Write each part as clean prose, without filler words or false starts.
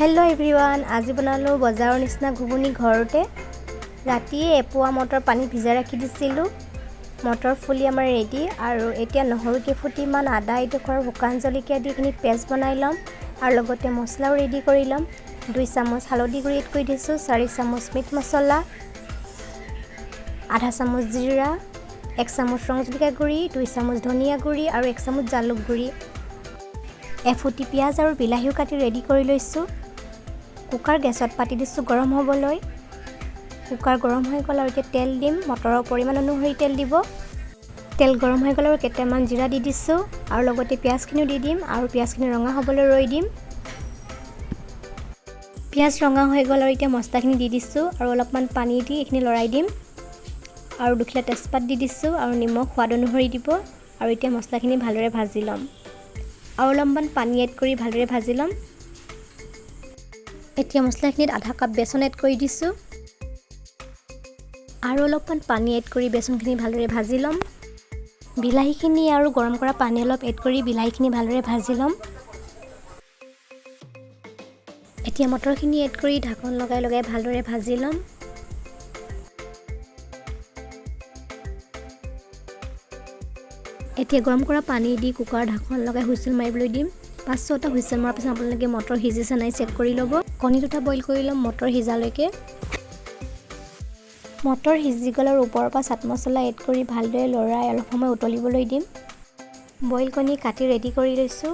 Hello' everyone, আজি বনালোঁ বজাৰৰ নিচিনা ঘুগুনি ঘৰতে। ৰাতিয়ে এপোৱা মটৰ পানী ভিজাই ৰাখি দিছিলোঁ। মটৰ ফুলি আমাৰ ৰেডি। আৰু এতিয়া নহৰু কেইফুটিমান, আদা এডোখৰ, শুকান জলকীয়া দি এইখিনি পেষ্ট বনাই ল'ম আৰু লগতে মছলাও ৰেডি কৰি ল'ম। 2 চামুচ হালধি গুড়ি এড কৰি দিছোঁ, 4 চামুচ মিট মছলা, আধা চামুচ জিৰা, 1 চামুচ ৰং জলকীয়া গুড়ি, 2 চামুচ ধনিয়া গুড়ি আৰু 1 চামুচ জালুক গুড়ি। এফুটি পিঁয়াজ আৰু বিলাহীও কাটি ৰেডি কৰি লৈছোঁ। কুকাৰ গেছত পাতি দিছোঁ গৰম হ'বলৈ। কুকাৰ গৰম হৈ গ'ল আৰু এতিয়া তেল দিম। মটৰৰ পৰিমাণ অনুসৰি তেল দিব। তেল গৰম হৈ গ'ল আৰু কেইটামান জিৰা দি দিছোঁ আৰু লগতে পিঁয়াজখিনিও দি দিম আৰু পিঁয়াজখিনি ৰঙা হ'বলৈ ৰৈ দিম। পিঁয়াজ ৰঙা হৈ গ'ল আৰু এতিয়া মছলাখিনি দি দিছোঁ আৰু অলপমান পানী দি এইখিনি লৰাই দিম আৰু দুখিলা তেজপাত দি দিছোঁ আৰু নিমখ সোৱাদ অনুসৰি দিব। আৰু এতিয়া মছলাখিনি ভালদৰে ভাজি ল'ম আৰু অলপমান পানী এড কৰি ভালদৰে ভাজি ল'ম। এতিয়া মছলাখিনিত আধা কাপ বেচন এড কৰি দিছোঁ আৰু অলপমান পানী এড কৰি বেচনখিনি ভালদৰে ভাজি ল'ম। বিলাহীখিনি আৰু গৰম কৰা পানী অলপ এড কৰি বিলাহীখিনি ভালদৰে ভাজি ল'ম। এতিয়া মটৰখিনি এড কৰি ঢাকন লগাই লগাই ভালদৰে ভাজি ল'ম। এতিয়া গৰম কৰা পানী দি কুকাৰ ঢাকন লগাই হুইচেল মাৰিবলৈ দিম। 5-6টা হুইচেল মৰাৰ পিছত আপোনালোকে মটৰ সিজিছে নাই চেক কৰি ল'ব। কণী দুটা বইল কৰি ল'ম মটৰ সিজালৈকে। মটৰ সিজি গ'ল আৰু ওপৰৰ পৰা চাট মছলা এড কৰি ভালদৰে লৰাই অলপ সময় উতলিবলৈ দিম। বইল কণী কাটি ৰেডি কৰি লৈছোঁ।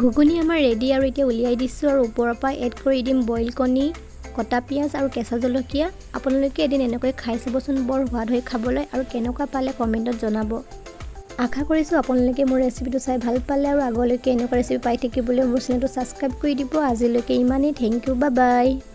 ঘুগুনি আমাৰ ৰেডি আৰু এতিয়া উলিয়াই দিছোঁ আৰু ওপৰৰ পৰা এড কৰি দিম বইল কণী, কটা পিঁয়াজ আৰু কেঁচা জলকীয়া। আপোনালোকে এদিন এনেকৈ খাই চাবচোন, বৰ সোৱাদ হৈ খাবলৈ। আৰু কেনেকুৱা পালে কমেণ্টত জনাব। আশা কৰিছোঁ আপোনালোকে মোৰ ৰেচিপিটো চাই ভাল পালে আৰু আগলৈকে এনেকুৱা ৰেচিপি পাই থাকিবলৈ মোৰ চেনেলটো ছাবস্ক্ৰাইব কৰি দিব। আজিলৈকে ইমানেই। Thank you, bye bye.